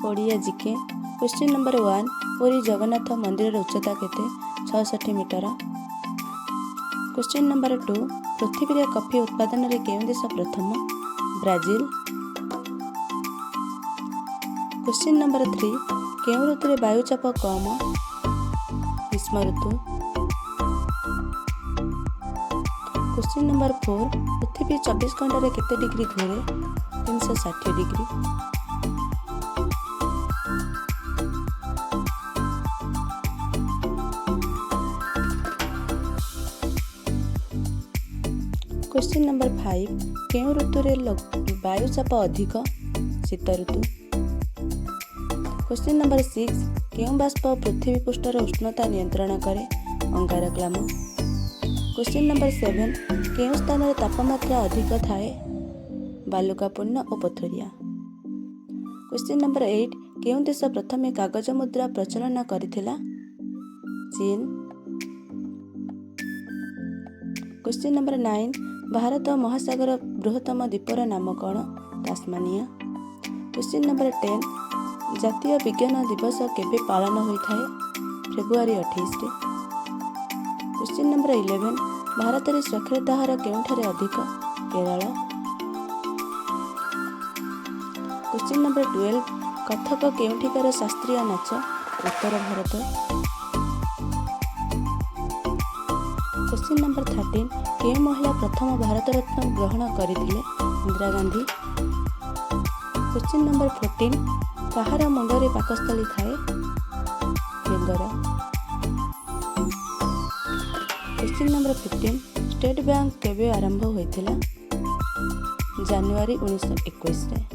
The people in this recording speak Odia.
Odia GK. Question number 1, Puri Jagannath ମନ୍ଦିରର ଉଚ୍ଚତା କେତେ? 66 ମିଟର। କ୍ୱେଶ୍ଚିନ୍ ନମ୍ବର 2, ପୃଥିବୀରେ କଫି ଉତ୍ପାଦନରେ କେଉଁ ଦେଶ ପ୍ରଥମ? ବ୍ରାଜିଲ। କ୍ୱେଶ୍ଚିନ୍ ନମ୍ବର 3, କେଉଁ ଋତୁରେ ବାୟୁଚାପ କମ? ଗ୍ରୀଷ୍ମ ଋତୁ। କ୍ୱେଶ୍ଚିନ୍ ନମ୍ବର 4, ପୃଥିବୀ 24 ଘଣ୍ଟାରେ କେତେ ଡିଗ୍ରୀ ଘୂରେ? 360 degree. Question number 5, କେଉଁ ଋତୁରେ ବାୟୁଚାପ ଅଧିକ? ଶୀତ ଋତୁ। କ୍ୱେଶ୍ଚିନ୍ ନମ୍ବର 6, କେଉଁ ବାଷ୍ପ ପୃଥିବୀ ପୃଷ୍ଠର ଉଷ୍ଣତା ନିୟନ୍ତ୍ରଣ କରେ? ଅଙ୍ଗାରକାମ୍ଳ। କ୍ୱେଶ୍ଚିନ୍ ନମ୍ବର 7, କେଉଁ ସ୍ଥାନରେ ତାପମାତ୍ରା ଅଧିକ ଥାଏ? ବାଲୁକାପୂର୍ଣ୍ଣ ଓ ପଥୁରିଆ। କ୍ୱେଶ୍ଚିନ୍ ନମ୍ବର 8, କେଉଁ ଦେଶ ପ୍ରଥମେ କାଗଜ ମୁଦ୍ରା ପ୍ରଚଳନ କରିଥିଲା? ଚୀନ। କ୍ୱେଶ୍ଚିନ୍ ନମ୍ବର 9, ଭାରତ ମହାସାଗର ବୃହତ୍ତମ ଦ୍ୱୀପର ନାମ କ'ଣ? ତାସମାନିଆ। କ୍ୱେଶ୍ଚିନ୍ ନମ୍ବର 10, ଜାତୀୟ ବିଜ୍ଞାନ ଦିବସ କେବେ ପାଳନ ହୋଇଥାଏ? ଫେବୃଆରୀ 28ରେ। କ୍ୱେଶ୍ଚିନ୍ ନମ୍ବର 11, ଭାରତରେ ସାକ୍ଷରତା ହାର କେଉଁଠାରେ ଅଧିକ? କେରଳ। କ୍ୱେଶ୍ଚିନ୍ ନମ୍ବର 12, କଥକ କେଉଁଠିକାର ଶାସ୍ତ୍ରୀୟ ନାଚ? ଉତ୍ତର ଭାରତ। କ୍ୱେଶ୍ଚିନ୍ ନମ୍ବର 13, କେଉଁ ମହିଳା ପ୍ରଥମ ଭାରତରତ୍ନ ଗ୍ରହଣ କରିଥିଲେ? ଇନ୍ଦିରା ଗାନ୍ଧୀ। କ୍ୱେଶ୍ଚିନ୍ ନମ୍ବର 14, କାହାର ମୁଣ୍ଡରେ ପାକସ୍ଥଳୀ ଥାଏ? ବେଙ୍ଗର। କ୍ୱେଶ୍ଚିନ୍ ନମ୍ବର 15, ଷ୍ଟେଟ୍ ବ୍ୟାଙ୍କ କେବେ ଆରମ୍ଭ ହୋଇଥିଲା? ଜାନୁଆରୀ 1921ରେ।